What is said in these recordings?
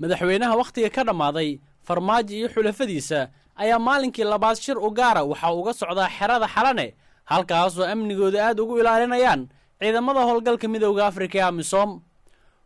Madaxweynaha wakhtiga ka dhammaaday Farmaajo iyo xulafadiisa ayaa maalinkii labaad shir u gaara waxa uga socdaa xerada Xalane, halkaasoo amnigooda aad ugu ilaalinayaan ciidamada howlgalka Midowda Afrika ee AMISOM.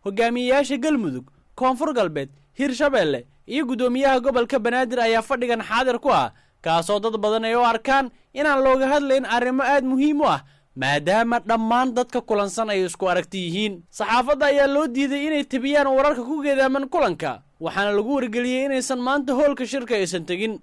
Hogaamiyeyaasha Galmudug, Koonfur Galbeed, Hirshabeelle iyo guddoomiyaha gobolka Banaadir ayaa fadhigan xaadir ku ah, kaasoo dad badan ay u arkaan inaan looga hadlayn arrimo aad muhiim u ah, maadaama dhammaan dadka kulansan ay isku aragti yihiin. Saxaafadda ayaa loo diiday inay tebiyaan wararka ku geedaaman kulanka, waxaana lagu wargeliyey inaysan maanta hoolka shirka aysan tegin.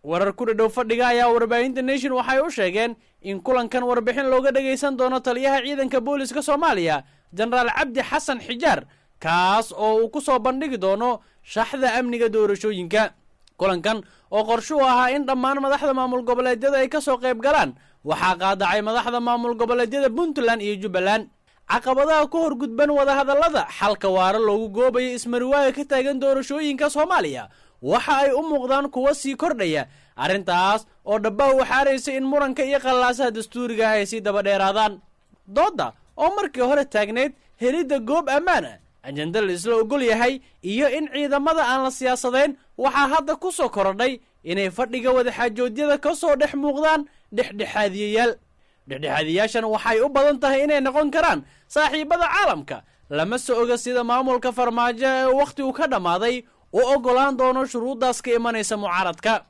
Warar ku dhadhow fadhiga ayaa warbaahinta Nation waxay u sheegeen in kulankan warbixin looga dhagaysan doono taliyaha ciidanka booliska Soomaaliya, Jenaraal Cabdi Xasan Xijaar, kaas oo uu ku soo bandhigi doono shaxda amniga doorashooyinka. Kulankan oo qorshe u ahaa in dhammaan madaxda maamul goboleedyada ay ka soo qayb galaan waxaa qaadacay madaxda maamul goboleedyada Puntland iyo Jubbaland. Caqabadaha ku horgudban wadahadallada xalka waara loogu goobayo ismariwaaga ka taagan doorashooyinka Soomaaliya waxa ay u muuqdaan kuwa sii kordhaya, arrintaas oo dhabbaha u xaaraysa in muranka iyo qallaasaha dastuuriga ah ay sii daba dheeraadaan. Doodda oo markii hore taagnayd helidda goob ammaan ah, ajenda la isla ogol yahay iyo in ciidamada aan la siyaasadayn, waxaa hadda ku soo korodhay inay fadhiga wadaxaajoodyada ka soo dhex muuqdaan dhexdhexaadiyayaal. Dhexdhexaadiyaashan waxay u badan tahay inay noqon karaan saaxiibada caalamka. Lama soo oga sida maamulka Farmaajo ee wakhtigu ka dhammaaday u oggolaan doono shuruuddaas ka imanaysa mucaaradka.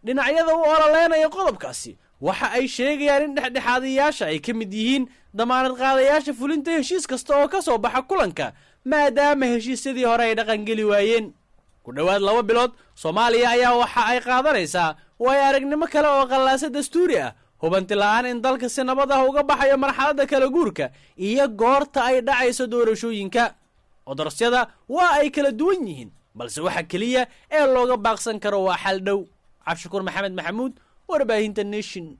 Dhinacyada u ololeynaya qodobkaasi waxa ay sheegayaan in dhexdhexaadiyaasha ay ka mid yihiin damaanad qaadayaasha fulinta heshiis kasta oo ka soo baxa kulanka, maadaama heshiisyadii hore ay dhaqangeli waayeen. Ku dhowaad 2 bilood Soomaaliya ayaa waxa ay qaadanaysaa waayo aragnimo kale oo qallaasa dastuuri ah, hubanti la'aan in dalka si nabad ah uga baxayo marxaladda kala guurka iyo goorta ay dhacayso doorashooyinka. Odorasyada waa ay kala duwan yihiin, balse waxa keliya ee looga baaqsan karo waa xal dhow. Cabdishakuur Maxamed Maxamuud, warbaahinta Nation.